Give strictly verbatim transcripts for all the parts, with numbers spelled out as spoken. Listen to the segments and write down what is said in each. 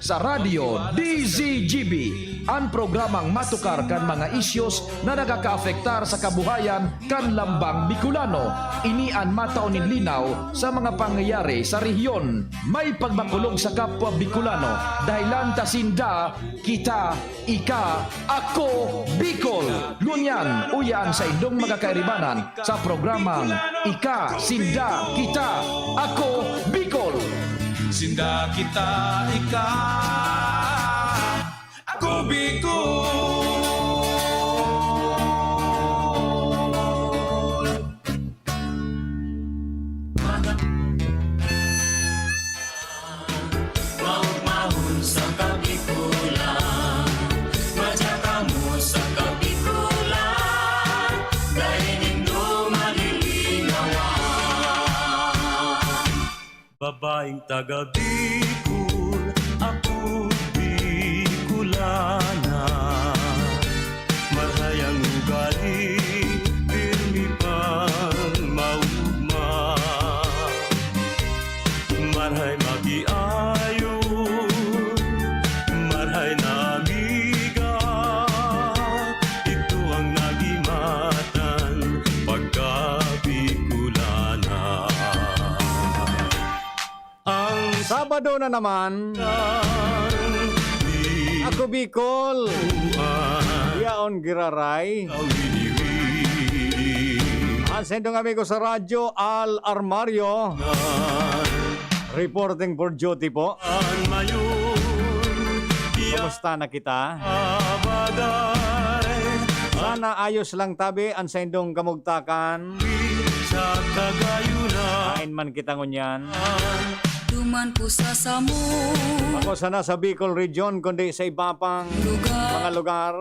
Sa Radyo D Z G B, an programang matukar kan mga isyos na nakakaapektar sa kabuhayan kan lambang Bicolano. Ini an matao nin linaw sa mga pangyayari sa rehiyon. May pagmakulog sa kapwa Bicolano, dahelan ta sinda, kita, ika, ako, Bicol. Ngunyan, uya an saindong mga kairibanan sa programang Ika, Sinda, Kita, Ako, Bicol. Sinda, kita, ika, ako, Bicol. Maugmahon sa Kabikolan, madya kamo sa Kabikolan, dai nindo malilinawan. Babaeng taga Bicol, ako Bicolana. Marhay ang ugali, pirmi pang maugma. Marhay makiayo, marhay na amiga, ito ang nagimatan pagka Bicolana. Ang Sabado na naman. Ako, Bicol. Yaon giraray. Ang saindong amigo sa radyo, Al Armario. Reporting for duty po. Kumusta na kita? Sana ayos lang tabi an saindong kamugtakan. Sa Cagayan na. Hain man kita ngunyan. Duman po sa samo. Ako sana sa Bicol Region, kundi sa iba pang Lugar. mga lugar,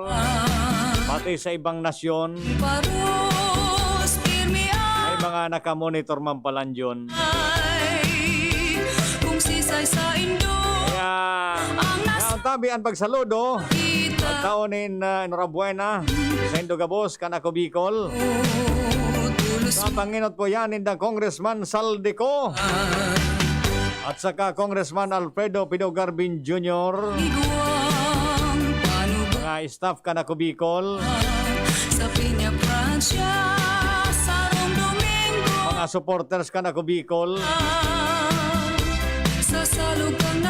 pati sa ibang nasyon. Paros, pirmi ang May mga nakamonitor man palan yun. Ay, kung sisay sa indo. Kaya, Ang nas- kaya ang tabi ang pagsaludo. Kita. Pagtaon nin, ah, enhorabuena sa indo gabos, kan Ako Bicol. Tulos Sa panginot po yan, ninda Congressman Saldico. At saka Congressman Alfredo Pido Garbin Junior. Igwang panuba Mga staff kan Ako Bicol. Sa Peña Francia, Sarong Domingo. Mga supporters kan Ako Bicol. Sa salog kang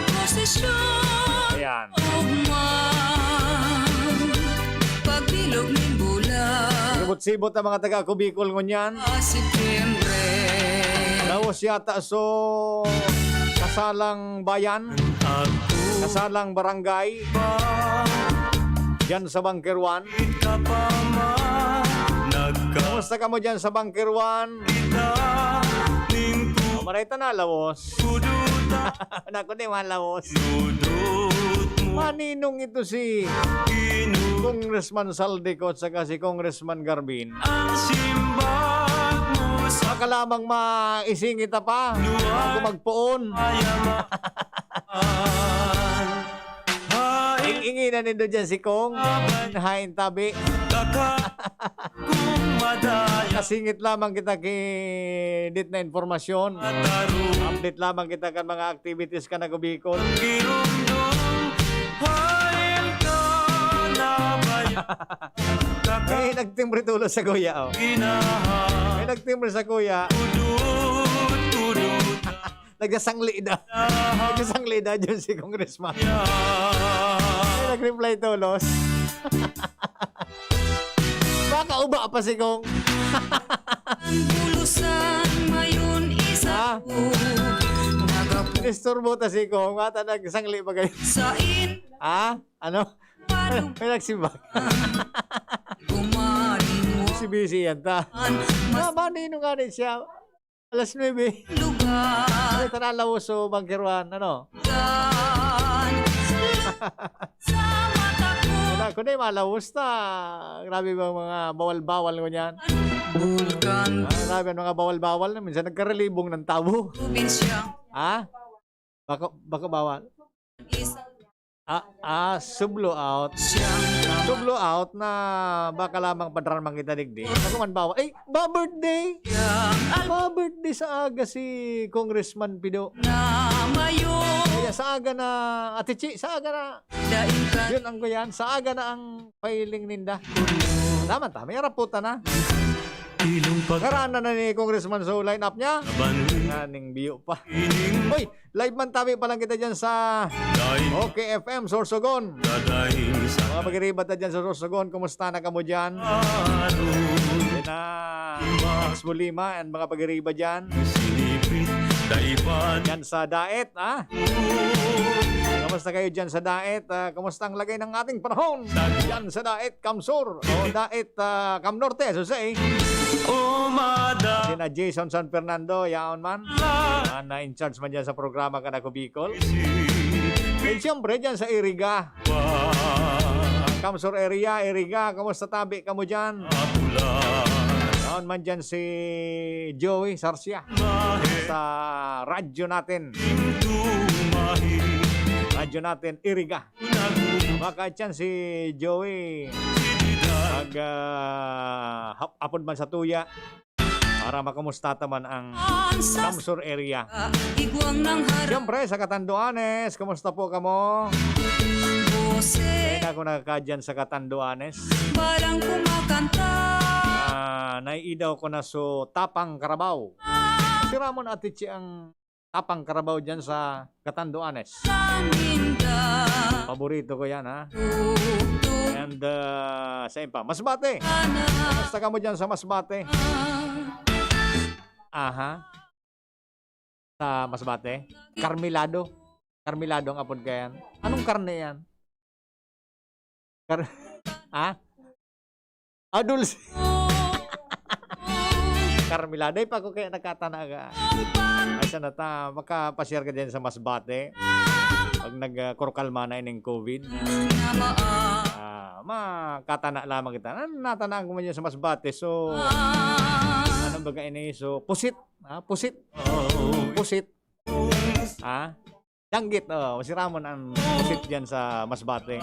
nagaprosesyon. Ayan. Ugma, pagbilog nin bulan. Sibot-sibot ang mga taga Ako Bicol ngunyan. Ah, Setyembre. Laos yata so kasalang bayan, Ako kasalang barangay. pa Diyan sa Bunker One. Ka pa man, nagka- Kumusta kamo diyan sa Bunker One? Kita ning ku- Oh, maray ta na, lawos. Kuduta. Naku, di man lawos. Dudut mo. Maninong ito si Inu- Congressman Saldico at saka si Congressman Garbin? Ang simbag mo sa Baka lamang maisingit na pa Luwag. bago magpoon. Ay, ama. Ing-ingi na nindo dyan si Kong. Hain tabi. Kaka-, kung madaya. Kasingit lamang kita ki dit na impormasyon. Ataru. Update lamang kita kan mga activities kan Ako Bicol. Girumdum, hain ka na ba yan? Kaka- May nagtimbre tulos sa kuya, oh. Ginaha. May nagtimbre sa kuya. Udut, udut. Nagsasangli na. Nagsasangli na dyan si Congressman. Ay, nag-reply tulos. Baka uba pa si Kong. Ang bulusan mayon isa Ha? Nagapu- Inisturbo ta si Kong. Mata nagsangli pa kayo. Sa in- Ha? Ano? Paano? May nagsimbag. Kumarin mo. Busy-busy yan ta. An- Mas- Mama, nino nga ni siya? Alas nuebe. Lugar. Ay, tara, lawos, so, Bunker One, ano? Gan. Sa mata ko. Wala, kundi malawos ta. Grabe bang mga bawal-bawal ko niyan? Bulkan. Ah, grabe ang mga bawal-bawal na. Minsan nagkarelibong ng tabo. Probinsya. Ha? Bako, bako bawal. Isa. Ah, ah, sublo out. Siyang tama. Sublo out na baka lamang padraman kita digdi. Ako man bawal. Ay, ba birthday? Siyang al- Ba birthday sa aga si Congressman Pido. Na mayo. Kaya Aga na, Ate Chi, sa aga na. Yun ang kuyan, sa aga na ang filing ninda. Tama, tama. May araputan na. Ilong pag- Karaan na ni Congressman sa line-up niya. Abanwi. Naning biyo pa. Ining Uy, live man tabi pa lang kita dyan sa Dahil Okay F M, Sorsogon. Dadaing sa Mga pagiribat na dyan sa Sorsogon, kumusta na kamo dyan? Ano? Yan na. Max Bulima and mga pagiriba dyan. Sinipit, daipan. Dyan sa Daet, ha? Kamusta kayo dyan sa Daet? Ah, kamusta ang lagay ng ating panahon? Dyan sa Daet, Kamsur. O Daet, ah, Kamnorte, so say. Umada. Sina Jason San Fernando, yaon man. Ah, na in charge man dyan sa programa Kanako Bicol. And siyempre, dyan sa Iriga. Kamsur area, Iriga, kamusta tabi kamo dyan? Yaon man dyan si Joey Sarsia sa radyo natin. Radyo natin, Iriga. Baka dyan si Joey mag, ah, hap-, apod man sa tuya para makamusta ta man ang Kamsur area. Siyempre, sa Catanduanes, kumusta po kamo? Kaya na ako nakakadyan sa Catanduanes. Balang kumakanta. Ah, naiidaw ko na so Tapang Carabao. Si Ramon Atichi ang Tapang Carabao dyan sa Catanduanes. Paborito ko yan, ha? And, uh, sa iba, Masbate. Kamusta ka mo dyan sa Masbate? Aha. Sa Masbate? Carmelado. Carmelado ang apod ka yan. Anong karne yan? Kar-, ha? Ah, dulce. Carmela, day pa ko kaya nakatana ka. Ay, sana ta, makapasyar ka dyan sa Masbate. Pag nag, ah, kurkalma na ining covid. Ah, makatana lamang kita. Na-, natanaan ko man dyan sa Masbate. So, ano ba ka ini? So, pusit. Ah, pusit. Pusit. Ah, danggit, oh, si Ramon ang pusit dyan sa Masbate.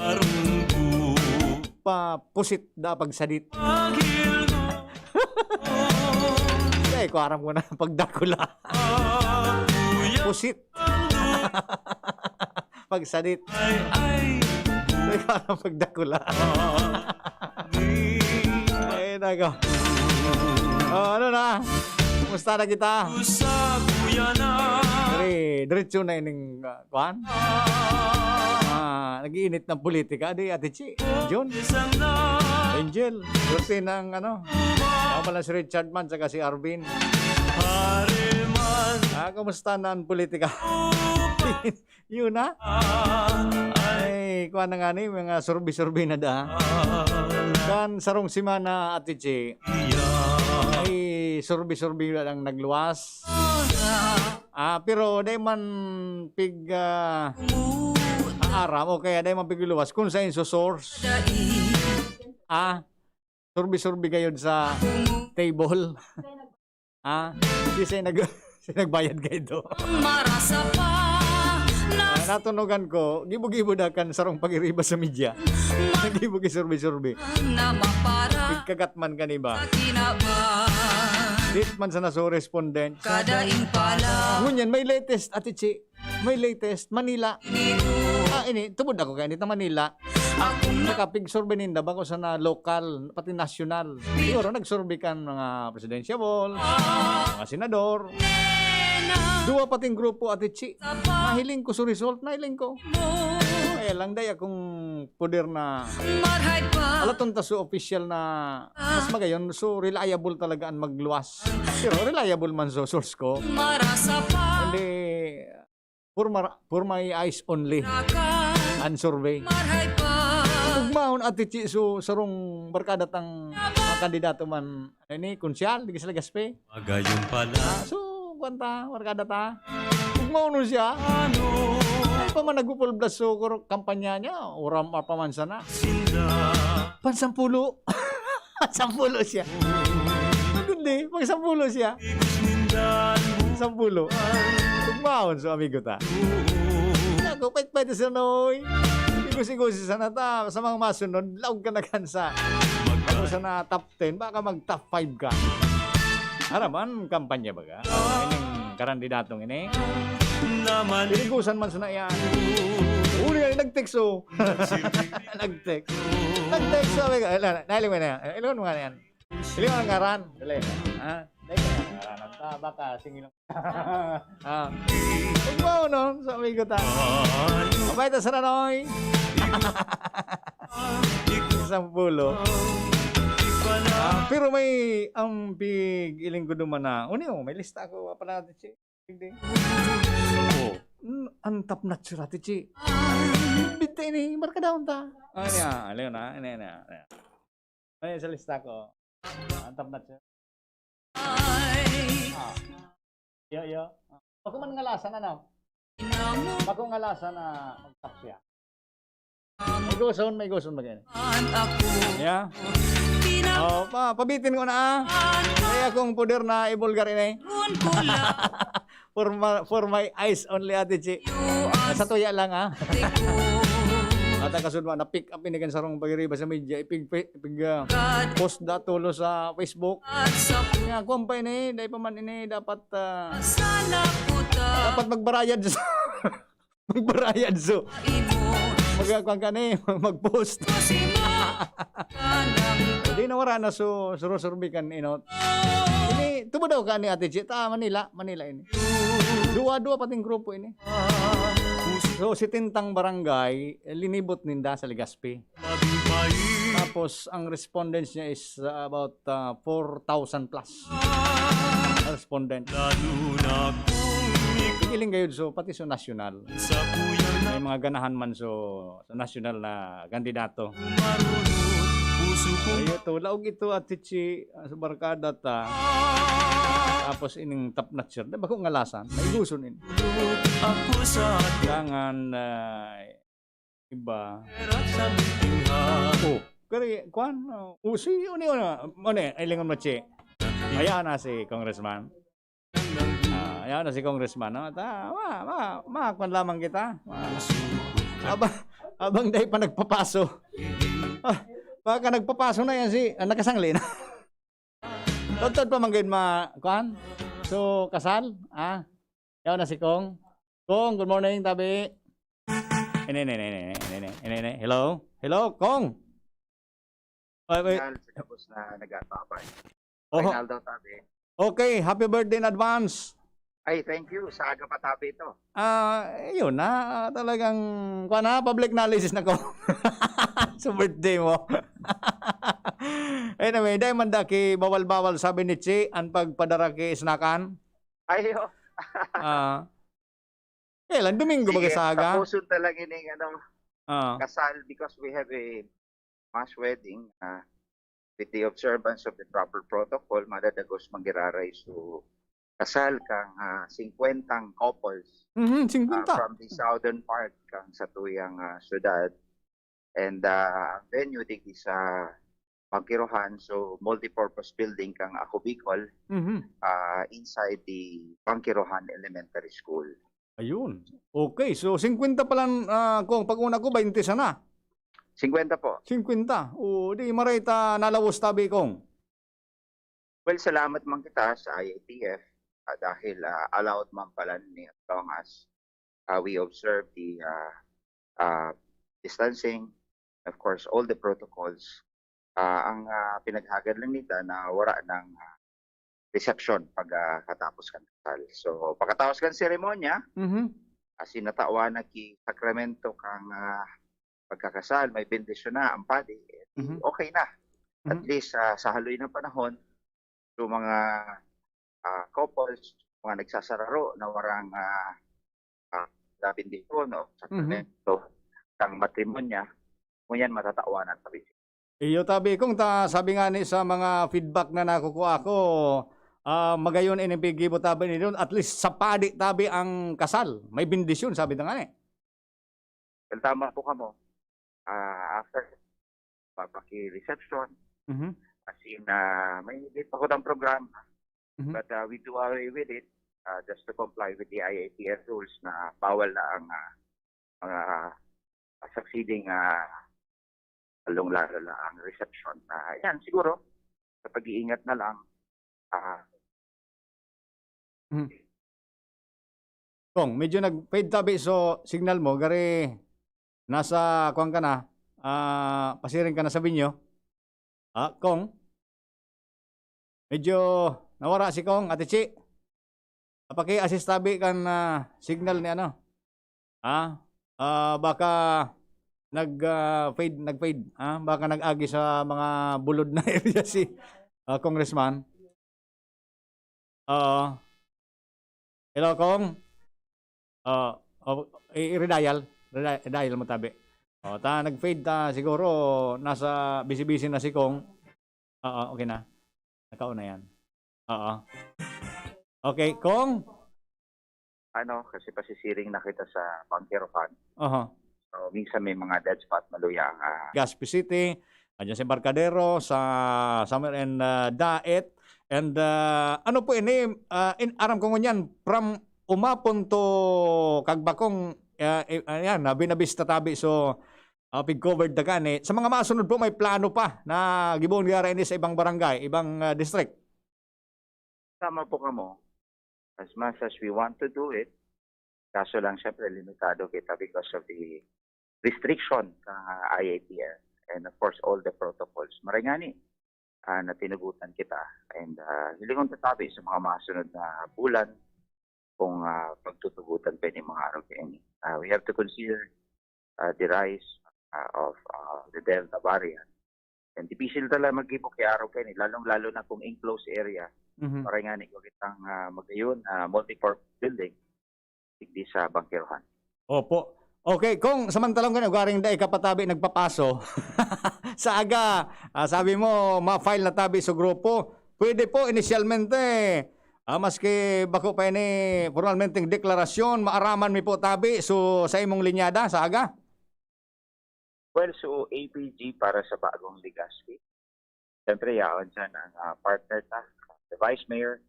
Pa, pusit da pagsadit. Ay, ko aram ko na pagdakula. Pusit. Pagsadit. Ay, ko aram pagdakula. Ay, nako. Oh, ano na? Kumusta na kita? Sa kuya na. Dire-, diretso na ining, ah, kuan? Ah, nag-iinit ng politika. Di, Ate Chi, John? Angel. Swerte ng ano? Ako pala si Richard man, saka si Arvin. Ah, kumusta na ang politika? Yun na. Ay, kuha na nga ni, mga survey-survey na da. Kan sarong semana, Ate Chi. Ay, survey-survey na lang nagluwas. Ah, pero dai man pig, ah, aaram o kaya dai man pigluwas kung saan sa source. Ah, survey-survey gayod sa table. Ah, si, si nag-, si nagbayad kayo do. Marasa pa na Ah, natunugan ko, gibo-gibo da kan sarong pag-iriba sa media. Gibo-gibo survey-survey. Na mapara Pigkagat man kaniba. Sa kinaban. Dit man sana so respondent. Kada impala. Ngunyan, may latest, Ate Chi. May latest, Manila. Ah, ini, tubod ako kaya dito, Manila. Saka pig-survey ninda, bako sana lokal, pati nasyonal. Siguro, nag-survey kan mga presidentiable, mga senador. Duwa pating grupo, Ate Chi. Nahiling ko sa result, nahiling ko. Kaya lang, dai akong poder na Marhay pa. Alaton ta so official na mas magayon, so reliable talaga ang magluwas. Pero reliable man so source ko. Marasa pa. Hindi, for mar-, for my eyes only. Ang survey. Marhay pa. Ugmaon, Ate Chi, so sarong barkada tang mga kandidato man, ano ni, konsyal, di sila gaspe. Magayon pala. Ah, so, kuwan ta, barkada ta. Ugmaon nun siya. Ano? Ay pa man nagpupulblas so kuro-, kampanya niya, uram pa man sana. Sinda. Pansampulo. Sampulo siya. Kundi, pag sampulo siya. Sampulo. Ugmaon, so amigo ta. Naku, pait-pait sa noy. Igos-igos sana ta. Sa mga masunod, laog ka na kansa. Ako sana top ten, baka mag top five ka. Haraman, kampanya baga. Ining karandidatong ini. Naman. Pinigusan man sana yan. Huli ka, nag-text, oh. Nag-text. Nag-text, sabi ka. Ala, nailing mo na yan. Ilingon mo nga na yan. Ilingon ang ngaran. Dali. Ha? Dali ka ngaran. Ta, baka, sige lang. Ah. Huwag mo, no? Sa amigo ta. Abay, ta sa Ranoy. Isang pulo. Ah, pero may, ang pig-iling ko duman na. Uni, oh, may lista ako. Apa natin, si Digding. Oh. Mm, ang top notch, Rati Chi. Bita ini, marka daon ta. Ah, niya, alin na, ini, ini, ini. Ay, sa lista ko. Ang top notch. Ah. Yo, yo. Bako man ngalasan, ano? Bako ngalasan na magtap siya. May guson, may guson ba ganyan? Yeah? Oh, pa, pabitin ko na, ah. Kaya kung puder na ibulgar ini. For my, for my eyes only, Ate Chi. Sa tuya lang, ah. Ata kasudwa na pick up ini kan sarong pagiriba sa media, ipig, ipig, ah, post da tulo sa Facebook. Nga, kuwan pa ini, dai pa man ini, dapat, ah, dapat magbarayad sa, magbarayad so. Mag-, kuwan ka ni, mag-post. Hindi na wala na so, surusurbi kan inot. Ini, tubo daw ka ni Ate Chi, ta, Manila, Manila ini. Duwa-duwa pating grupo ini. So, setentang barangay, eh, linibot ninda sa Legazpi. Tapos, ang respondents niya is, uh, about, uh, four thousand plus respondent. Pigiling gayud, so, pati so national. May mga ganahan man, so, sa national na kandidato. Ayo to, laog ito, Ate Chi, ah, sa barkada ta. Tapos, ining top notcher, na bako ngalasan, may guson ini. Dangan, ah, iba. Oh, kari, kwan, oh, si, uni, uni, uni, ay, lingon mo, Chi. Ayan na si Congressman. Ah, ayan na si Congressman, no? Ta, ma, ma, ma, kwan lamang kita. Ma, abang, abang dai pa nagpapaso. Ah, baka nagpapaso na yan si, ah, nakasangli na. Totoo pa man gayud ma-, kwan? So, kasal? Ah, yaw na si Kong. Kong, good morning, tabi. Ini, ini, ini, ini, ini, ini, ini. Hello? Hello, Kong? Ay, wait. Yan, sa gabos na nag-aababay. Oho. Reynaldo, tabi. Okay, happy birthday in advance. Ay, thank you. Sa aga pa, tabi, ito. Ah, yun na. Ah, talagang, kuwan na, public knowledge na ko. Sa birthday mo. Anyway, dai man da ki bawal-bawal, sabi ni Chi, ang pagpadara ki snakan. Ay, oh. Ah. Kaya lang, Domingo ba Sige, sa aga? Tapuson talaga ning, ano, Ah. kasal because we have a mass wedding, ah, with the observance of the proper protocol, madadagos manggiraray so kasal kang, ah, singkwentang couples, Mhm, ah, singkwenta. from the southern part kang satuyang, ah, syudad. And, ah, ang venue digdi sa Bangkirohan, so multipurpose building kang Ako Bicol, Mhm. ah, inside the Bangkirohan Elementary School. Ayun. Okay, so singkwenta pa lang, ah, Kong, pag-una ko, baynte sana. Singkwenta po. Singkwenta. O, di maray ta nalawos tabi, Kong. Well, salamat man kita sa I A T F, ah, dahil, ah, allowed man pala ni as long as, ah, we observe the, ah, ah, distancing, of course, all the protocols. Ah, ang, ah, pinaghagad lang nita na wala ng, ah, reception pag, ah, katapos kan kasal. So, pagkatapos kan seremonya, Mhm. as in, natawan na ki sakramento kang, ah, pagkakasal, may bendisyon na ang padi, eh, Mhm. okay na. At Mhm. least, ah, sa haloy na panahon, so mga, ah, couples, mga nagsasararo na warang, ah, ah, bendisyon o Mhm. sakramento, kang matrimonya, ngunyan matatawanan pa rin. Iyo, tabi, Kong, ta, sabi nga ni sa mga feedback na nakukuha ko, ah, magayon ini piggibo tabi ni doon, at least sa padi tabi ang kasal, may bendisyon, sabi na nga eh. Well, tama po kamo. Ah, after, papaki-reception, Mhm. as in, ah, may date pa ko ng programa. Mhm. But, ah, we do away with it, ah, just to comply with the I A T F rules na bawal na ang, ah, mga succeeding, ah, lalong-lalo na ang reception. Ah, yan, siguro, sa pag-iingat na lang, ah, Mhm. Kong, medyo nag-fade tabi so signal mo, gari nasa kuwan ka na, ah, pasiring ka na sa binyo. Ah, Kong? Medyo nawara si Kong, Ate Chi. Paki-assist tabi kan, ah, signal ni ano. Ah, ah, baka nag, ah, fade, nag-fade. Ah, baka nag-agi sa mga bulod na area si, ah, Congressman. Oo. Hello, Kong. Ah, oh, i-, i-redial. Redi-, dial mo tabi. Oh, ta nag-fade ta siguro nasa busy-busy na si Kong. Oo, okay na. Nakauna yan. Oo. Okay, Kong. Ano, kasi pasisiring na kita sa Bunker Hunt. Aha. So, minsan may mga dead spot na luya, ah. Legazpi City, ah, dyan sa Embarcadero, sa Summer and, ah, Daet. And, ah, ano po ini, ah, in, aram ko ngunyan, from Umapon to Kagbakong, ah, eh, ayan, nabi na bista tabi. So, ah, pig-covered na gani. Sa mga masunod po, may plano pa na gibohon giyara ini sa ibang barangay, ibang, ah, district. Tama po kamo. As much as we want to do it, kaso lang, syempre, limitado kita because of the restriction sa I A T F and, of course, all the protocols. Maray ngani, ah, na tinugutan kita. And, ah, hilingon ta tabi sa mga masunod na bulan kung, ah, pagtutugutan pa ini mga araw kaini. Ah, we have to consider, ah, the rise, ah, of, ah, the Delta variant. And dipisil talaga maggibo ki araw kaini, lalong-lalo na kung enclosed area. Mhm. Maray ngani, kung kitang, ah, magayon, ah, multi-purpose building, digdi sa Bunker Hunt. Opo. Okay, Kong, samantalang gani, ugaring dai ka pa tabi nagpapaso. Sa aga, ah, sabi mo, ma-file na tabi sa grupo. Pwede po, inisyalmente, ah, maski bako pa ini formalmenteng deklarasyon, maaraman mi po tabi, so, sa imong linyada, sa aga? Well, so, A P G para sa bagong Legazpi. Siyempre, yaon dyan ang, ah, partner ta, the Vice Mayor,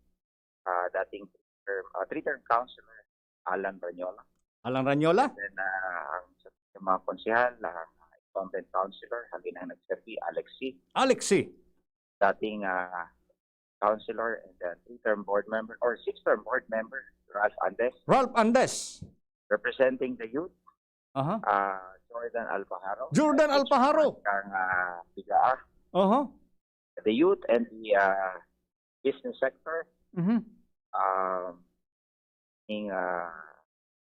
ah, dating term, ah, three-term councilor, Alan Ranyola. Alan Ranyola? And then, ah, ang sa, yung mga konsehal, ang incumbent councilor, halin ang nagserbi, Alex Sy. Alex Sy. Dating, ah, councilor and then three-term board member or six-term board member, Ralph Andes. Ralph Andes. Representing the youth, Aha. ah, Jordan Alpajaro. Jordan Alpajaro. Kang, ah, Pigaa. Aha. The youth and the, ah, business sector. Mhm. Um, ning, ah,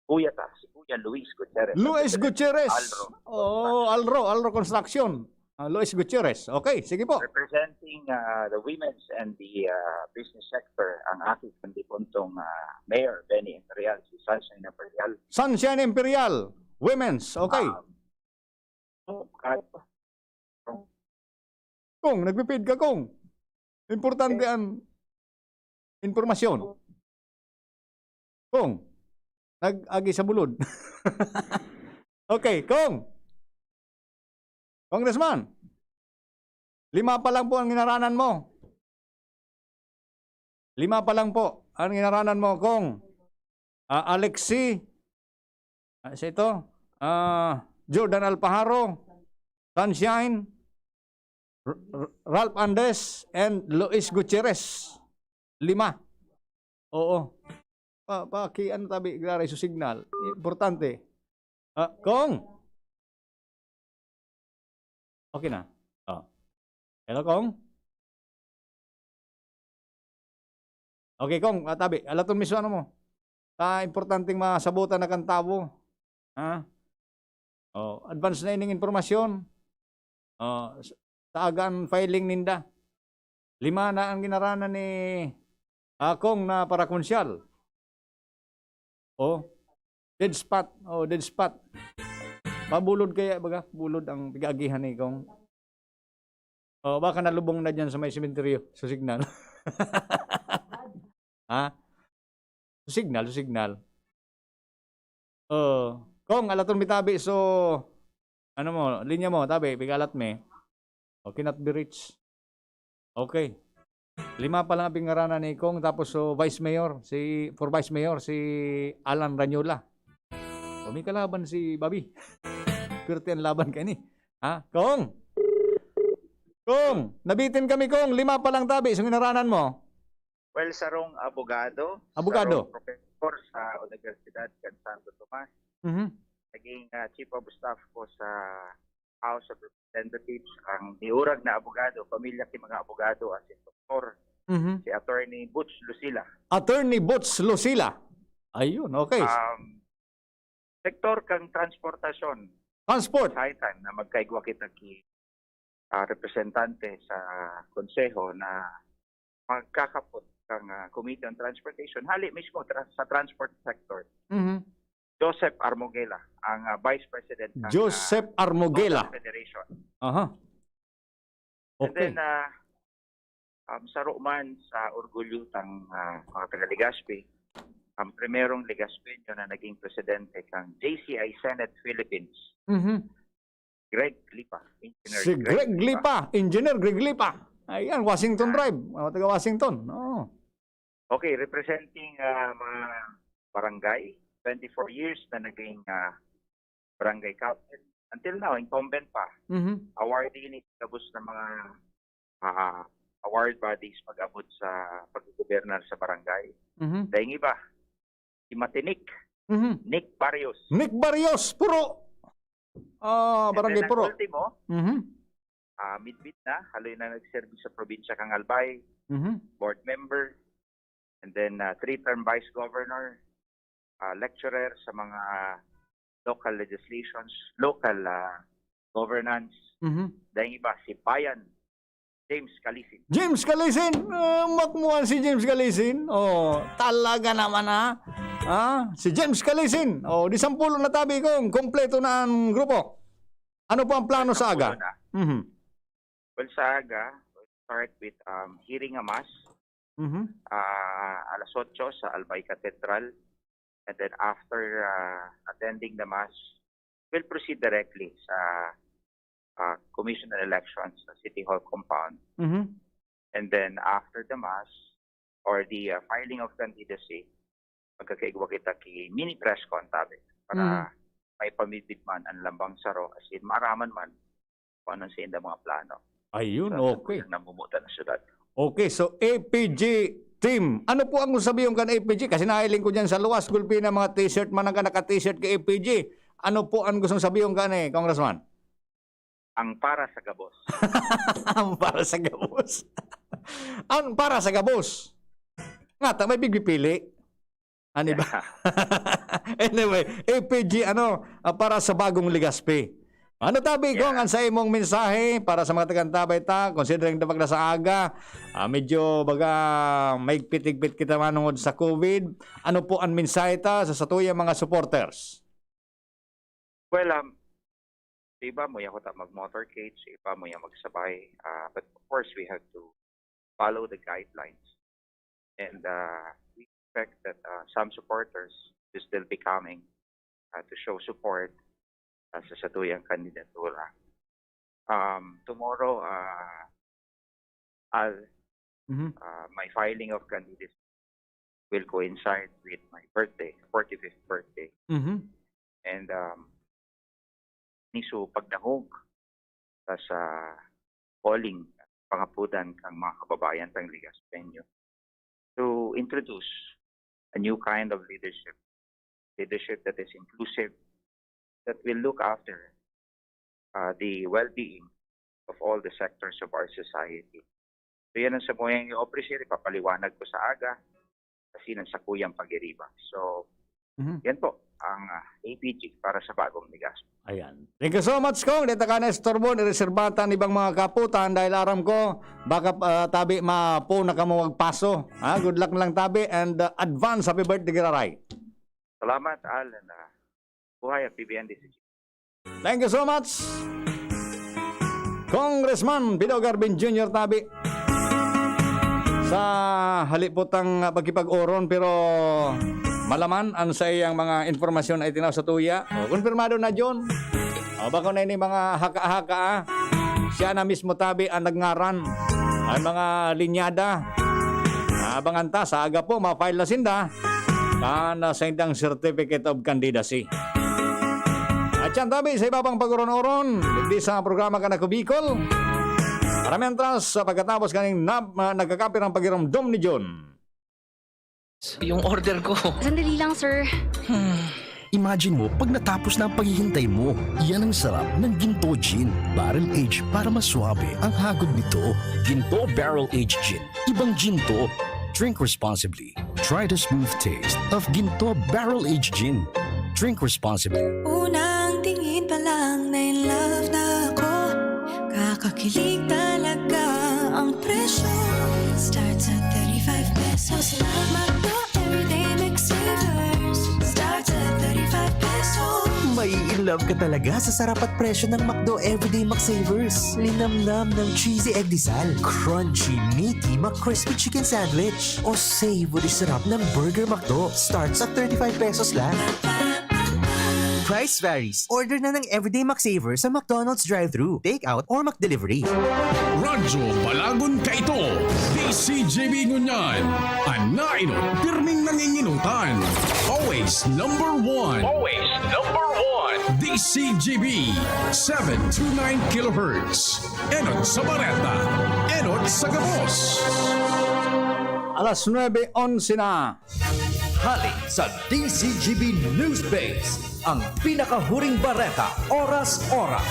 kuya ta, si Kuya Luis Gutierrez. Luis Gutierrez. Alro. Oh, Alro, Alro Construction. Ah, Luis Gutierrez. Okay, sige po. Representing, ah, the women's and the, ah, business sector, ang aking kandipuntong, ah, Mayor Benny Imperial, si Sunshine Imperial. Sunshine Imperial, women's. Okay. Um, so, kahit Kong, nagpipid ka, Kong. Importante ang impormasyon. Kong, nag-agi sa bulod. Okay, Kong. Congressman, lima pa lang po ang inaranan mo. Lima pa lang po ang inaranan mo, Kong. Ah, Alex Sy, ah, sa ito, ah, Jordan Alpajaro, Sunshine, R-, R-, Ralph Andes, and Luis Gutierrez. Lima. Oo. Pa, pa, ki-, ano tabi, grabe, so signal. Importante. Ah, Kong! Okay na. Oh. Hello, Kong? Okay, Kong, ah, tabi, alaton mi so ano mo. Sa importanteng masabutan na kan tawo. Ha? Oh, advance na ining impormasyon. Oh, s-, sa agan filing ninda. Lima na ang ginaranan ni Akong na parakonsyal. Oh, dead spot. Oh, dead spot. Pabulod kaya, baga, bulod ang pig-aagihan ni Kong. Oh, baka nalubong na dyan sa may sementeryo, sa signal. Ha? Sa signal, sa signal. Oh, Kong, alaton mi tabi, so, ano mo, linya mo, tabi, pig-alat mi. Oh, cannot be reached. Okay. Lima pa lang ang pingaranan ni Kong, tapos so Vice Mayor, si, for Vice Mayor, si Alan Ranyola. O, may kalaban si Bobby. Pirti ang laban kaini. Ha? Kong! Kong! Nabitin kami, Kong! Lima pa lang tabi, so ginaranan mo. Well, sarong abogado, Abogado. sarong profesor sa Universidad kan Santo Tomas. Mhm. Naging, ah, chief of staff ko sa House of Representatives. Ang niurag na abogado, pamilya ki mga abogado, as in doktor, Mhm. si Attorney Butch Lucila. Attorney Butch Lucila. Ayun, okay. Um, sektor kang transportasyon. Transport. Sa time na magkaigwa kita ki, ah, representante sa konseho na magkakapot kang, ah, Committee on Transportation. Hali mismo tra-, sa transport sector. Mhm. Joseph Armogela, ang, ah, Vice President ng, Joseph ah, Armogela. Motor Federation. Aha. And Okay. then, ah, um, saro man sa orgulyo tang, ah, mga taga Legazpi, ang primerong Legazpeño na naging presidente kang J C I Senate Philippines, Mhm. Greg Lipa, Engineer Si Greg Greg Lipa. Lipa, Engineer Greg Lipa. Ayan, Washington Ah. Drive, mga taga Washington. Oo. Okay, representing, ah, mga barangay, twenty-four years na naging, ah, barangay captain. Until now, incumbent pa. Mhm. Awardee ni gabos na mga, ah, award bodies pag-abot sa paggogobernar sa barangay. Mhm. Dahil iba, si Matinik, Mhm. Nick Barrios. Nick Barrios, Puro. Ah, And Barangay then ang Puro. ultimo, Mhm. ah, midbit na, haloy na nagserbi sa probinsya kang Albay, Mhm. board member, and then, ah, three-term vice governor, ah, lecturer sa mga local legislations, local, ah, governance. Mhm. Dahil iba, si Bayan, James Calisin. James Calisin! Ah, makmuan si James Calisin. Oh, talaga naman, ha? Ah, si James Calisin. Oh, di sampulo na tabi kong kompleto na ang grupo. Ano po ang plano sa aga? Sampulo na. Mhm. Well, sa aga, we'll start with, um, hearing a mass, Mhm. ah, alas otso sa Albay Cathedral. And then after, ah, attending the mass, we'll proceed directly sa, ah, Commission on Elections sa City Hall compound. Mhm. And then after the mass or the, ah, filing of candidacy, magkakaigwa kita ki mini press con tabi para Mhm. maipamidbid man ang lambang saro, as in, maaraman man kung anong sainda mga plano. Ayun, So, okay. ang namumutan ng syudad. Okay, so A P G team. Ano po ang gustong sabihon kan A P G? Kasi nahiling ko dyan sa luwas, gulpi na mga t-shirt, man ang naka-t-shirt kay A P G. Ano po ang gustong sabihon kan, eh, Congressman? Ang para sa gabos. Ang para sa gabos. Ang para sa gabos. Nga, ta may pigpipili. Ano ba? Yeah. Anyway, A P G, ano, ah, para sa bagong Legazpi. Ano tabi, Gong, Yeah. ang sa imong mensahe para sa mga taga-Antabay ta, considering na pag nasa aga, ah, medyo baga maigpit-igpit kita manungod sa COVID. Ano po ang mensahe ta sa satuyang mga supporters? Well, um, sa iba mo, yaw ta mag-motorcade, sa iba mo, yaw magsabay. Ah, but of course, we have to follow the guidelines. And, ah, we expect that, ah, some supporters will still be coming, ah, to show support, ah, sa satuyang kandidatura. Um, tomorrow, ah, Al, Mhm. ah, my filing of candidacy will coincide with my birthday, forty-fifth birthday. Mhm. And, um, niso pagdangog sa, sa polling, pangapudan kang mga kababayan tang Legazpeño to introduce a new kind of leadership, leadership that is inclusive, that will look after, uh, the well-being of all the sectors of our society. So, yan ang samuyang i-offer, ipapaliwanag ko sa aga, kasi nang sakuyang pag-iriba. So, Mhm. yan po ang, ah, A P G para sa bagong Legazpi. Ayan. Thank you so much, Kong. Dito ka na istorbon, ireserba ta an ibang mga kaputan dahil aram ko, baka, ah, tabi, mapo na kamo magpaso. Ha? Good luck na lang, tabi, and, ah, advance happy birthday, giraray. Salamat, Alan. Ah, buhay ang P B N D C. Thank you so much, Congressman Pido Garbin Junior tabi. Sa halipot ang, ah, pagkipag-oron, pero malaman ang sa iyang mga impormasyon ay tinaw sa tuya. O, konfirmado na, John. O, bako na ini mga haka-haka, ah. Siya na mismo tabi ang nagngaran. Ang mga linyada. Abangan ta, sa aga po, ma-file na sinda. Kan, ah, saindang Certificate of Candidacy. At yan, tabi, sa iba pang pag-uron-uron, digdi sa programa kan Ako Bicol. Para mientras, sa pagkatapos kaning nab-, ah, nagkakapirang pagiromdom ni John. Yung order ko. Sandali lang, sir. Imagine mo, pag natapos na ang paghihintay mo, yan ang sarap ng Ginto Gin. Barrel aged para maswabe ang hagod nito. Ginto Barrel Aged Gin. Ibang Ginto. Drink responsibly. Try the smooth taste of Ginto Barrel Aged Gin. Drink responsibly. Unang tingin pa lang na in love na ako. Kakakilig talaga ang presyo. Starts at thirty-five pesos lang. McDo Everyday McSavers. Starts at thirty-five pesos. Mai-in love ka talaga sa sarap at presyo ng McDo Everyday McSavers. Linamnam ng cheesy egg disal, crunchy, meaty, crispy chicken sandwich, o savory sarap ng Burger McDo. Starts at thirty-five pesos lang. Price varies. Order na ng Everyday McSaver sa McDonald's drive-thru, take-out, or McDelivery. Radyo Balagon Kaito, D C G B Ngunyan, an nainot, pirming nanginginutan. Always number one. Always number one. D C G B, seven two nine kilohertz. Enot sa Bareta, enot sa gabos. Alas nuebe onse na. Hali sa D C G B News Base, ang pinakahuring bareta, oras-oras.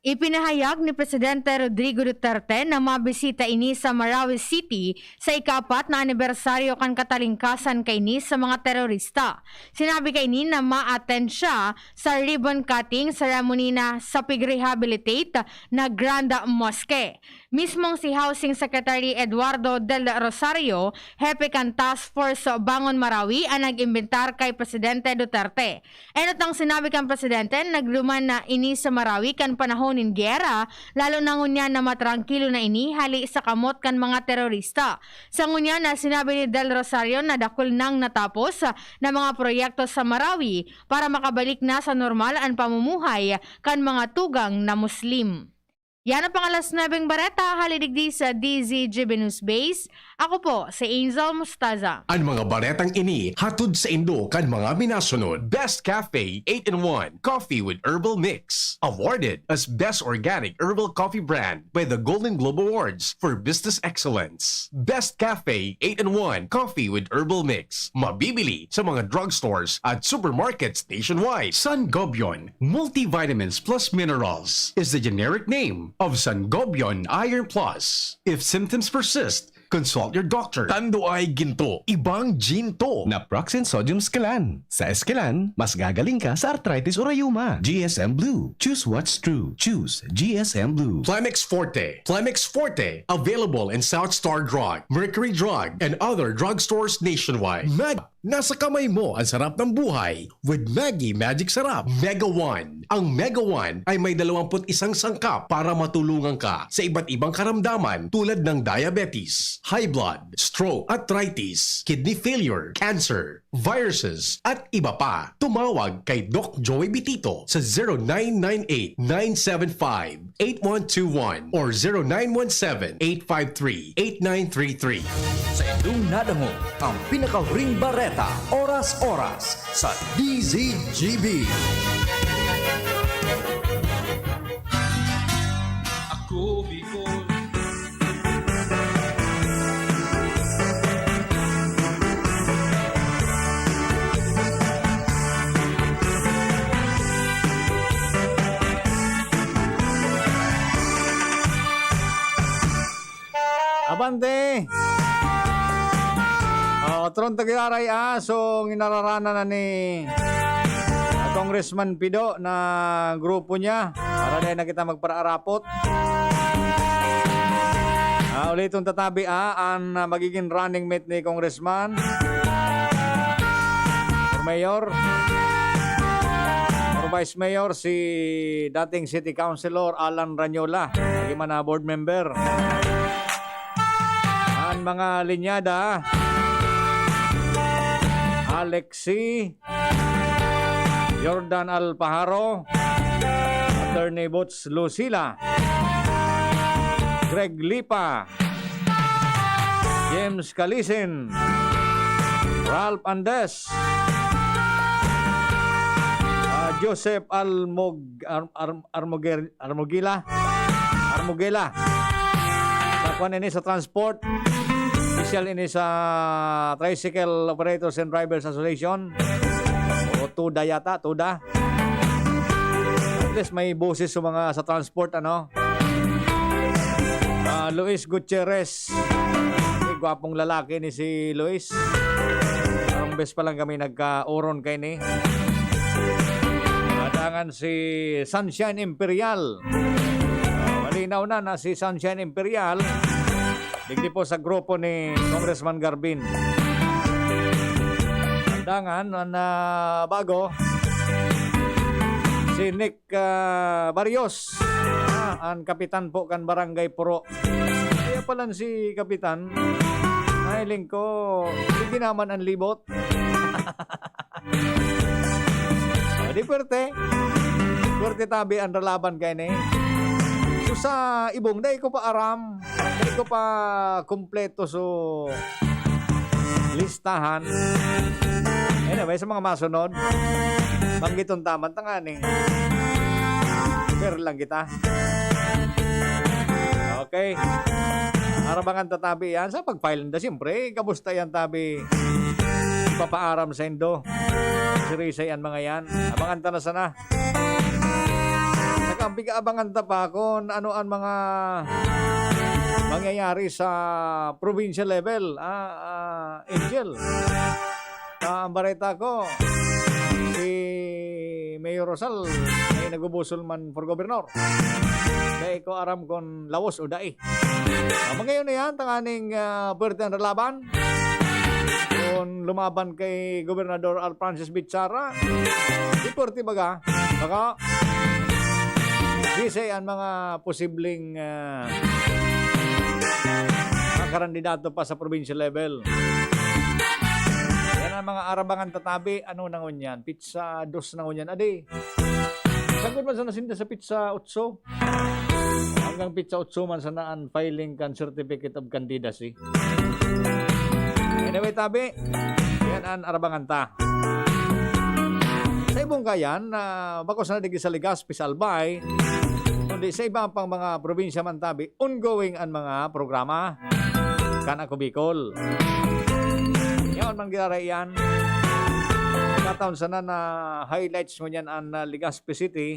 Ipinahayag ni Presidente Rodrigo Duterte na mabisita ini sa Marawi City sa ikaapat na anibersaryo kan katalingkasan kaini sa mga terorista. Sinabi kaini na ma-attend siya sa ribbon cutting ceremony na sa pig-rehabilitate na Grand Mosque. Mismong si Housing Secretary Eduardo Del Rosario, hepe kan Task Force Bangon Marawi, an nag-imbitar kay Presidente Duterte. Enot ang sinabi kan presidente, nagduman na ini sa Marawi kan panahon nin giyera, lalo na ngunyan na matrangkilo na ini hali sa kamot kan mga terorista. Sa ngunyan na sinabi ni Del Rosario na dakul nang natapos na mga proyekto sa Marawi para makabalik na sa normal an pamumuhay kan mga tugang na Muslim. Yan ang pang-alas nuebeng bareta, hali digdi sa D Z G B News Base. Ako po, si Angel Mustaza. An mga baretang ini hatod saindo kan mga minasunod: Best Cafe eight-in-one Coffee with Herbal Mix, awarded as Best Organic Herbal Coffee Brand by the Golden Globe Awards for Business Excellence. Best Cafe eight-in-one Coffee with Herbal Mix, mabibili sa mga drugstores at supermarkets nationwide. Sangobion Multivitamins Plus Minerals is the generic name of Sangobion Iron Plus. If symptoms persist, consult your doctor. Tanduay Ginto, Ibang Ginto. Naproxen Sodium Scalan. Sa Escalan, mas gagaling ka sa arthritis o rayuma. G S M Blue. Choose what's true. Choose G S M Blue. Plemex Forte. Plemex Forte. Available in South Star Drug, Mercury Drug, and other drugstores nationwide. Mag- Nasa kamay mo ang sarap ng buhay with Maggi Magic Sarap Mega One. Ang Mega One ay may dalawampu't isang sangkap para matulungan ka sa iba't ibang karamdaman tulad ng diabetes, high blood, stroke, arthritis, kidney failure, cancer, viruses, at iba pa. Tumawag kay Doc Joey Bitito sa zero nine nine eight nine seven five eight one two one or zero nine one seven eight five three eight nine three three. Sa indong nadangog ang pinakahuring bareta, oras-oras sa D Z G B. Ako Bicol. Abante! Oh, Tron Tagiraray, ah, so ginararanan na ni, ah, Congressman Pido na grupo niya. Para dai na kita magparaarapot. Ah, uliton ta tabi, ah, an, ah, magiging running mate ni Congressman or Mayor or Vice Mayor, si dating City Councilor Alan Ranyola, naging man na board member. An mga linyada, Alexi, Jordan Alpajaro, Attorney Boots Lucila, Greg Lipa, James Calisin, Ralph Andes, ah, Joseph Almog-, Ar-, Ar-, Armoger-, Armogila, Armogela, Sa kwan ini sa transport, official ini sa Tricycle Operators and Drivers Association. O TUDA yata, TUDA. At least may boses sa mga sa transport, ano? Ah, Luis Gutierrez. Ay, gwapong lalaki ni si Luis. Parang bes pa lang kami nagka-oron kay ni. Kadangan si Sunshine Imperial. Malinaw na na si Sunshine Imperial. Digdi po sa grupo ni Congressman Garbin. Kadangan, ang, ah, bago, si Nick, ah, Barrios. Ah, ang kapitan po kan Barangay Puro. Kaya pala si kapitan, nahiling ko, sige naman ang libot. O, di puwerte. Puwerte tabi ang ralaban kay ni. So, sa ibong, dai ko pa aram. Dai ko pa kumpleto so listahan. Anyway, sa mga masunod, banggiton ta man tanganing fair lang kita. Okay. Arabangan ta tabi yan. Sa pag-file nda, siyempre, kamusta yan tabi? Ipapaaram sa indo. Sirisay an mga yan. Abangan ta na sana. Saka ang pig-aabangan ta pa kung ano ang mga mangyayari sa provincial level, ah, ah, Angel. Ah, ang bareta ko, si Mayor Rosal ay nagbubusol man for governor. Dai ko aram kung lawos o dai. Ah, mangayon na yan, tanganing, ah, puwerte ang ralaban. Kung lumaban kay Gobernador Al Francis Bichara, di puwerte baga. Baka, gisay ang mga posibleng, ah, mga kandidato pa sa provincial level. Yan ang mga arabangan ta tabi. Ano na ngunyan? Pitsa dos na ngunyan. Adi, sagkod man sana sinda sa pitsa otso. Hanggang pitsa otso man sana ang filing kan Certificate of Candidacy. Anyway, tabi, yan ang arabangan ta. Sa ibong kayan, ah, bako sana digdi sa Legazpi, sa Albay, kundi sa iba pang mga probinsya man tabi, ongoing ang mga programa kan Ako Bicol. Yaon man giraray yan. Kataon sana na highlights ngunyan an, ah, Legazpi City.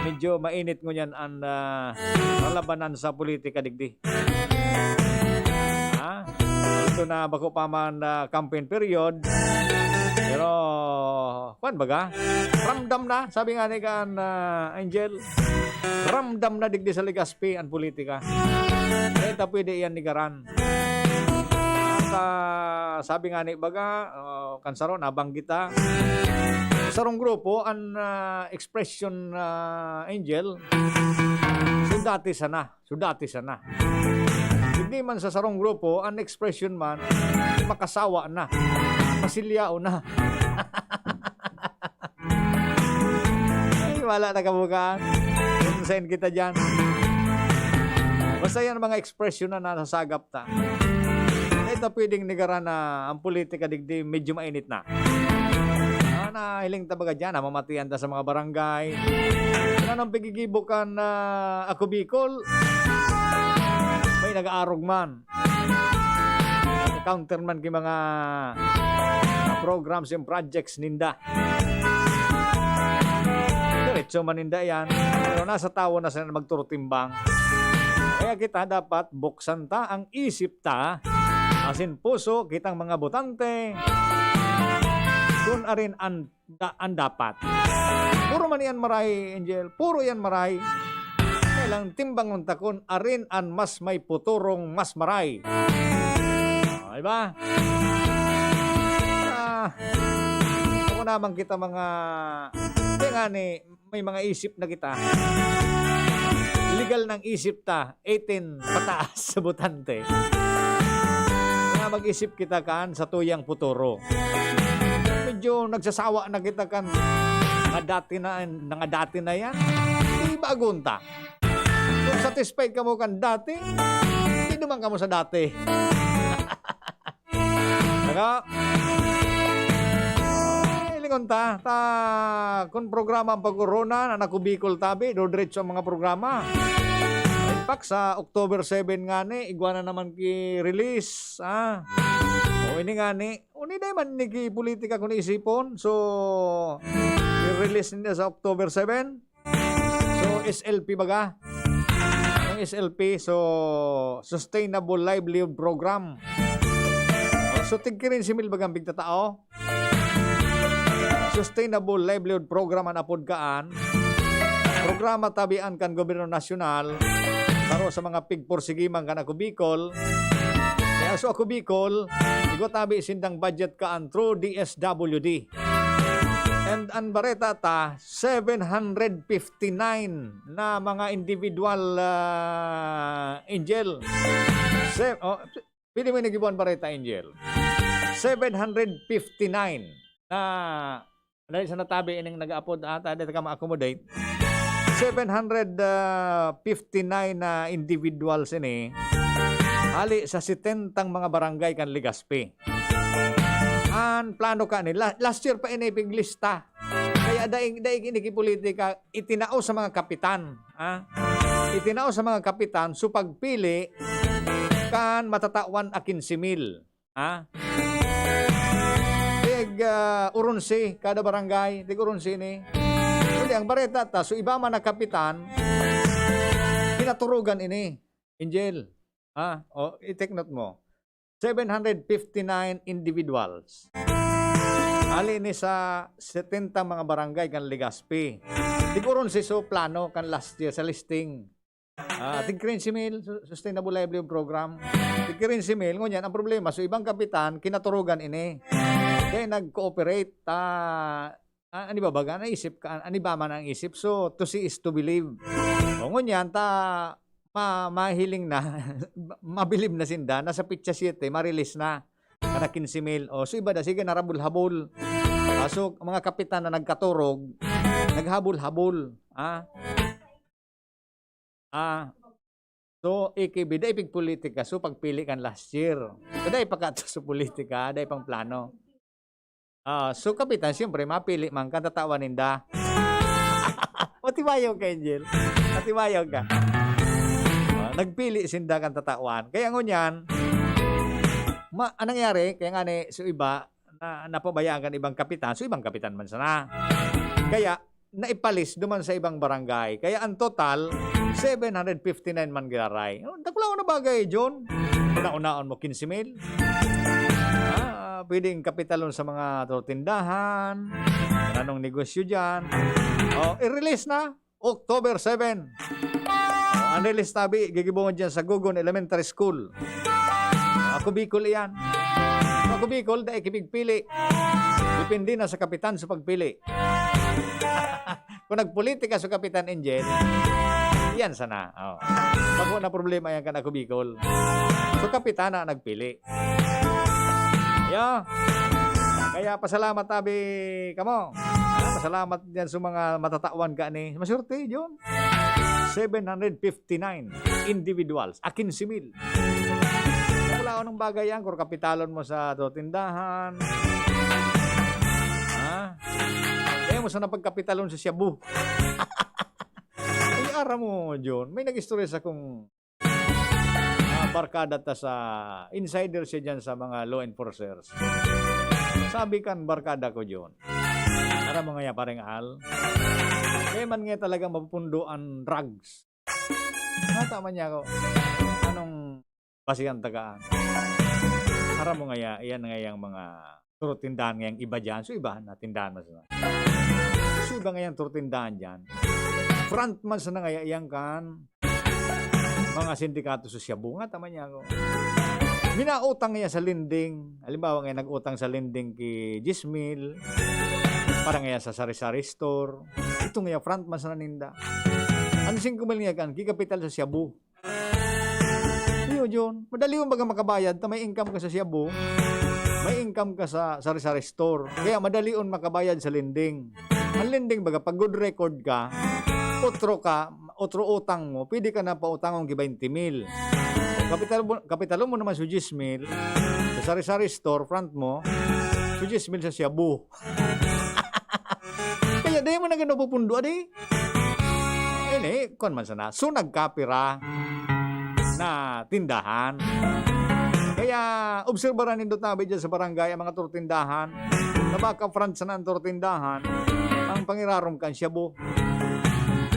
Medyo mainit ngunyan an, ah, lalabanan sa politika digdi. Ha? Ito na bako pa man, ah, campaign period. Pero, kwan baga? Ramdam na, sabi nga ni kan, ah, Angel, ramdam na digdi sa Legazpi an politika. Dai ta pwede iyan nigaran. At, ah, sabi nga ni baga, ah, kan saro, nabanggit ta, sarong grupo, an, ah, expression, ah, Angel, so dati sana. So, dati sana. Digdi man sa sarong grupo, an expression man, makasawa na, masilyao na. Ay, wala na kabukaan. Kung saan kita dyan. Basta yan, mga expression na nasasagap ta. Dai ta pwedeng nigaran na ang politika digdi medyo mainit na. Ah, nahiling ta baga dyan, namamatian ta sa mga barangay. Kung anong pigigibo kan, ah, Ako Bicol, may nag-aarog man. Counter man ki mga programs and projects ninda. Diretso man ninda yan. Pero nasa tawo na sila magturutimbang. Kaya kita dapat buksan ta ang isip ta, asin puso kitang mga botante, kun arin an, da-, an dapat. Puro man iyan maray, Angel. Puro iyan maray. Kaya lang timbangon ta kun arin an mas may puturong mas maray. O, di ba? Ah, ako naman kita mga, kaya nga ni, may mga isip na kita. Legal ng isip ta, eighteen pataas sa botante. Kaya mag-isip kita kan sa tuyang puturo. Medyo nagsasawa na kita kan mga dati na, mga dati na yan. Di bagon ta. Kung satisfied kamo kan dati, di naman kamo sa dati. Saka, eh, lingon ta, ta, kun programa ang pag-orona, na Ako Bicol tabi, dodiretso ang mga programa. Ay, Pak, sa October seven ngani, igwa na naman ki-release, ah. O, ini ngani, uni dai man ini ki politika kun isipon. So, i-release ninda sa October seven. So, S L P baga. Ang S L P, so, Sustainable Livelihood Program. O, so, tig-kinse mil baga ang pigtatao. Sustainable Livelihood Program an apod kaan. Programa tabian kan Gobyerno Nasyonal, saro sa mga pigpursigi man kan Ako Bicol. Kaya so Ako Bicol, igwa tabi sindang budget kaan through D S W D. And an bareta ta, seven hundred fifty-nine na mga individual, ah, Angel. Se-, oh, pwede mo nagibuan bareta, Angel. Seven hundred fifty-nine na, dahil sa natabi ining nag-aapod ata, dito ka ma-accommodate. Seven hundred fifty-nine na individuals ini, hali sa setentang mga barangay kan Legazpi. An plano kani, la-, last year pa ini piglista. Kaya daig, daig ini ki politika, itinao sa mga kapitan, ha? Itinao sa mga kapitan, so pagpili kan matatawan a kinse mil, ha? Tig, ah, oronse kada barangay, tig oronse ini. Kundi ang bareta ta, so iba man na kapitan, kinaturugan ini. Angel, ha? O, i-take note mo. Seven hundred fifty-nine individuals. Hali ni sa setenta mga barangay kan Legazpi. Tig oronse so plano kan last year sa listing. Ah, tig kinse mil, su-, Sustainable Livelihood Program. Tig kinse mil, ngunyan, ang problema, so ibang kapitan, kinaturugan ini. Kaya nag-cooperate, ta, ah, ano ba baga, naisip ka, ano ba man ang isip? So, to see is to believe. O, ngunyan, ta, ma-, mahiling na, mabilib na sinda, nasa pitsa siyete, ma-release na. Kana kinse mil. O, so iba da, sige, narabol-habol. Ah, so, mga kapitan na nagkaturog, naghabol-habol. Ah. Ah. So, iki bi, dai pigpolitika. So, pagpili kan last year. So, dai pa kato sa politika, dai pang plano. Ah, so, kapitan, siyempre, mapili man kan tatawan ninda. Matibayaw ka, Angel. Matibayaw ka. Ah, nagpili sinda kan tatawan. Kaya ngunyan, ma-, anong nangyari? Kaya nga ni, so iba, na, napabayaan kan ibang kapitan, so ibang kapitan man sana. Kaya, naipalis duman sa ibang barangay. Kaya ang total, seven hundred fifty-nine man giraray. Oh, dakulaon na bagay, John. Una-unaon mo, kinse mil. Ah, pwedeng kapitalon sa mga tindahan, anong negosyo dyan. Oh, i-release na, October seven. Oh, ang release tabi, gigibohon dyan sa Gogon Elementary School. Ako Bicol iyan. Ako Bicol, dai ki pigpili. Depende na sa kapitan sa pagpili. Kung nagpolitika sa Kapitan Angel, yan sana. Oh. Bako na problema yan kan Ako Bicol. So, kapitan na nagpili. Yeah. Kaya pasalamat tabi kamo. Ah, pasalamat diyan sa mga matatawan ka ni. Maswerte, John. Seven hundred fifty-nine individuals. A kinse mil. Wala ko ng bagay yan. Kung kapitalon mo sa to tindahan. Ha? Kaya mo sana pagkapitalon sa shabu. Ay, aram mo, John. May nag-istorya sa kung, ah, barkada ta sa insider siya dyan sa mga law enforcers. Sabi kan barkada ko, John. Aram mo nga yan, pareng Al. Kaya man nga talaga mapupundo ang drugs. Nata man niya ako. Anong basihan tagaan? Aram mo nga ya-, yan nga yang mga turo tindahan nga yang iba dyan. So, iba na tindahan mas na. So, iba nga yang turo tindahan dyan. Front man sana nga yang kan mga sindikato sa shabu. Nata man niya ako. Minautang niya sa lending. Halimbawa nga, nag-utang sa lending ki diyes mil. Para nga sa sari-sari store. Ito nga front man sana ninda. Ang singko mil nga kan, kikapital sa shabu. Iyo, John. Madali yung baga makabayad, ta may income ka sa shabu, may income ka sa sari-sari store. Kaya madali yung makabayad sa lending. Ang lending baga, pag good record ka, otro ka, otro utang mo, pwede ka na pautangon ki twenty mil. Kapital mo, kapital mo naman sa diyes mil, sa sari-sari store, front mo, sa diyes mil sa shabu. Kaya di mo na gano'n pupundo, adi? Ini, kwan man sana. So, nagkapira. tindahan. Kaya, obserbaran nindo tabi dyan sa barangay, ang mga turtindahan. Sa baka front sana ang turtindahan, ang pangirarom kan shabu.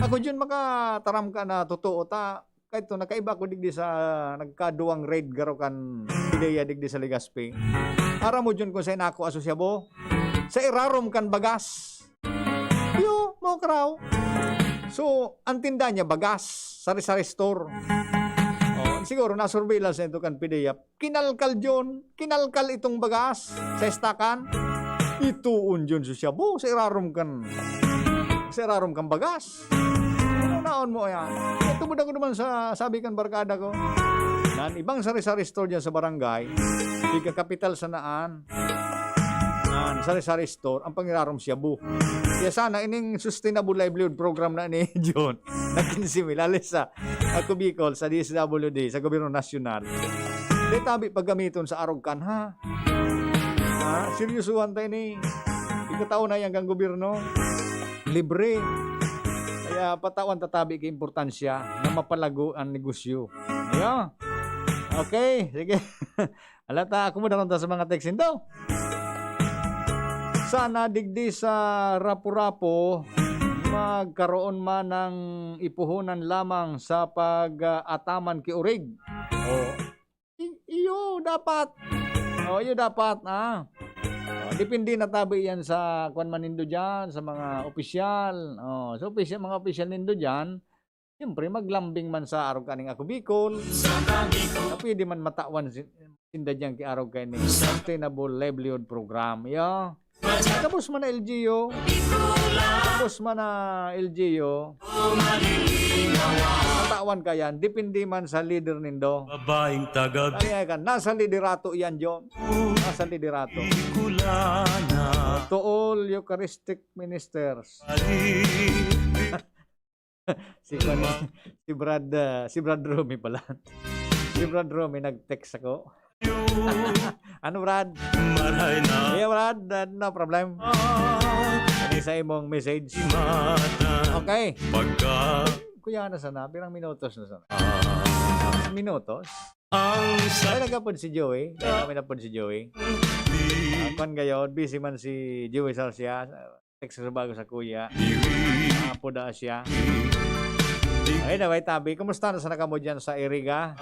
Ako dyan makataram ka na totoo ta, kahit to, nakaiba ko digdi sa nagkaduwang raid garo kan PDEA digdi sa Legazpi. Aram mo dyan kung saan ako aso shabu? Sa irarom kan bagas. Yo, mga karaw. So, ang tinda niya, bagas, sari-sari store. Oh, siguro, nasurveillance na ito kan PDEA. Kinalkal yun, kinalkal itong bagas sa estakan. Ituon yun sa shabu, sa irarom kan, sa irarom kan bagas. Ano naon mo yan? Eh, tubod ako naman sa sabi kan barkada ko. Nan ibang sari-sari store dyan sa barangay, di ka kapital sa naan. Nan sari-sari store, ang pangirarom shabu. Kaya sana, ining sustainable livelihood program na ni John, na quince mil, alis sa Ako Bicol, sa D S W D, sa Gobyerno Nasyonal. Di tabi paggamiton sa arog kan, ha? Ha? Seryosohan tayo ni. Ikatao na yan kang gobyerno. Libre. Kaya patawan tatabi kay importansya na mapalago ang negosyo. Yeah. Okay, sige. Alata, ako mo daron ta sa mga text nindo. Sana digdi sa Rapu-Rapu, magkaroon man ng ipuhunan lamang sa pag-ataman ki Orig. Oh. I-, iyo dapat. Oh, iyo dapat, ah. Oh, depende na tabi yan sa kwan man nindo dyan, sa mga opisyal. Oh, so opisyal, mga opisyal nindo dyan, siyempre, maglambing man sa arog kaning Ako Bicol. Na pwede man matawan si-, sinda dyan ki arog kaini Sustainable Livelihood Program. Iyo. Tapos man na L G U. Tapos man na L G U. Matawan ka yan. Depende man sa leader nindo. Babaeng taga Kaya ka, nasa liderato yan, John. Nasa liderato. Bicolana. To all Eucharistic ministers. Si, si Brad, ah, si Brad Romy pala. Si Brad Romy nag-text ako. Ano, Brad? Maray na. Yeah, Brad, ah, no problem. Ano sa imong message? Mata. Okay. Pagka Kuya, ano sana? Pirang minutos na sana? Minutos? Ang sa Ay, nagapod si Joey. Dahil kami na pod si Joey. Ah, kwan gayon, busy man si Joey Salcia. Text sa bago sa kuya. Apo da siya. Ay, na, may tabi. Kumusta na sana kamo dyan sa Iriga?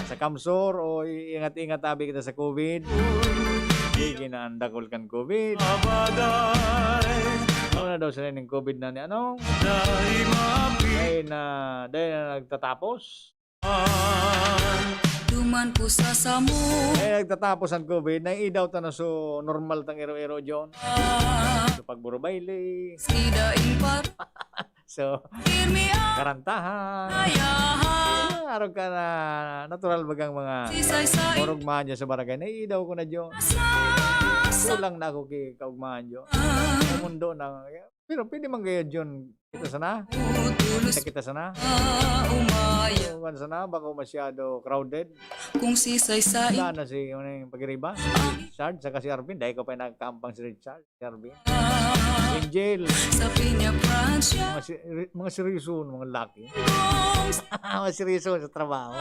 Sa Kamsur? O i-, ingat-ingat tabi kita sa COVID? Sige na, ang dakul kan COVID. Ano na daw sila ng COVID na ni ano? Dahil na, dahil na nagtatapos? Duman ko sa samo. Eh, nagtatapos ang COVID, naiidaw ta na so normal tang iro-iro, John. So, pagburubayle. Sida in par- So, Pirmi ang karantahan. Ayahan. Ah, arog ka na, natural bagang mga Sisay-say. Orog man dyan sa barangay. Naiidaw ko na, John. Sa, sa Kulang na ako ki kaugmahan, John. Sa mundo na, pero pwede man gaya, John. Kita sana? Kita, kita sana? Umaya. Kung sana, baka masyado crowded. Kung sisay-say. Wala na si, ano yung pag-iriba? Si Richard, saka si Arvin. Dahil ko pa yung nakakampang si Richard, si Arvin. Angel. Sa Piña Francia. Mga, si-, mga seryoso, mga laki. Mga seryoso sa trabaho.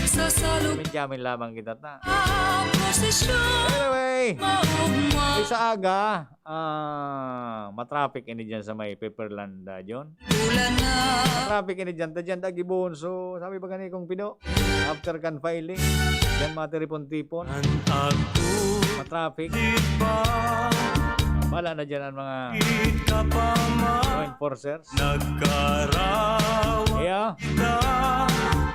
Sa salog. Jamin-jamin lamang kita ta. Ang posisyon. Anyway, Maugma. Sa aga, Ah, matraffic ini dyan sa may Pepperland, ah, John. Ulan na. Matraffic ini dyan, ta dyan, Dagibon. So, sabi ba gani kong pido? After kan filing, dyan matiripon-tipon. An ako Matraffic. Di pa Bala na dyan ang mga Di ka pa ma- law enforcers. Nagkarawa Yeah. kita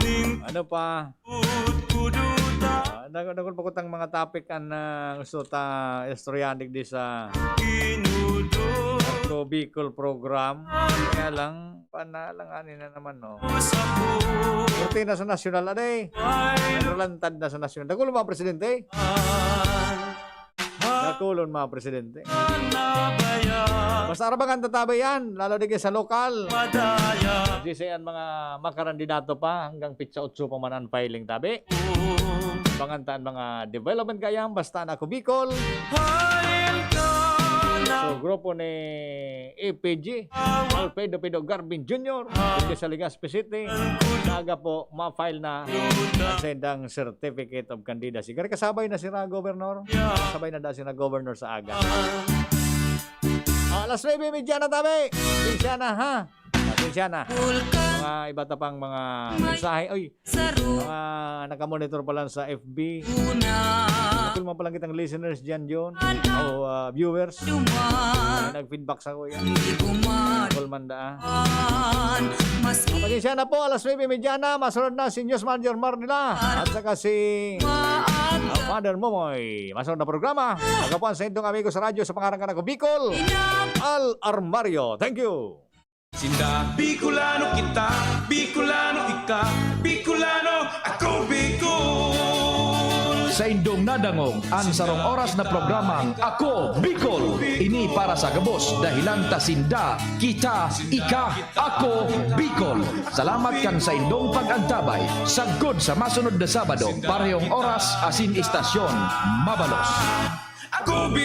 ning Ano pa? Kutkuduta. Ah, nag-, nagkon pa kutang mga topic an, ah, gusto ta istoryahan digdi sa Kinudo. Ako Bicol program. Kaya lang, panalanganin na naman, no? Sa pu- Kortina sa nasyonal, aday. Ay. Naglalantad na sa nasyonal. Dakulon mga presidente. Dakulon mga presidente. Basta arabangan tatabi yan, lalo digdi sa lokal. Madaya. Kasi sa yan, mga makarandidato pa, hanggang pitsa otso pa man ang filing tabi. Abangan ta an mga development kayang, basta na ako Bicol. Hain ka na. So, po ni A P G, Alfredo Pido Garbin Junior, dito sa Legazpi City. Maaga po, ma-file na ang sendang Certificate of Candidacy. Gari kasabay na sira, Governor. Kasabay na da sira, Governor, sa aga. Ah, alas nuebe y media na, tabi. Pasensya na, ha? Pasensya na. Mga iba ta pang mga mensahe. Oy, mga nakamonitor pa lang sa F B. Una. Tulman pa lang kitang listeners dyan, John. O, ah, viewers. Duman. Nag-feedback sa kuya. Hindi ko man. Call man da, ah. Maski. Pasensya na po, alas nuebe y media na. Masunod na si News Manager Mar nila. At saka si, ah, Father Momoy. Masunod na programa. Ako po ang sa inyong amigo sa radyo sa pangaran kan Ako Bicol, Al Armario. Thank you. Sinda, Bicolano kita, Bicolano ika, Bicolano, ako Bicol. Sa indong nadangog ang sarong oras na programang Ako Bicol. Ini para sa gabos, dahilan ta sinda, kita, ika, ako Bicol. Salamat kan sa indong pag-antabay. Sagkod sa masunod na Sabado, parehong oras asin istasyon. Mabalos. Ako Bicol.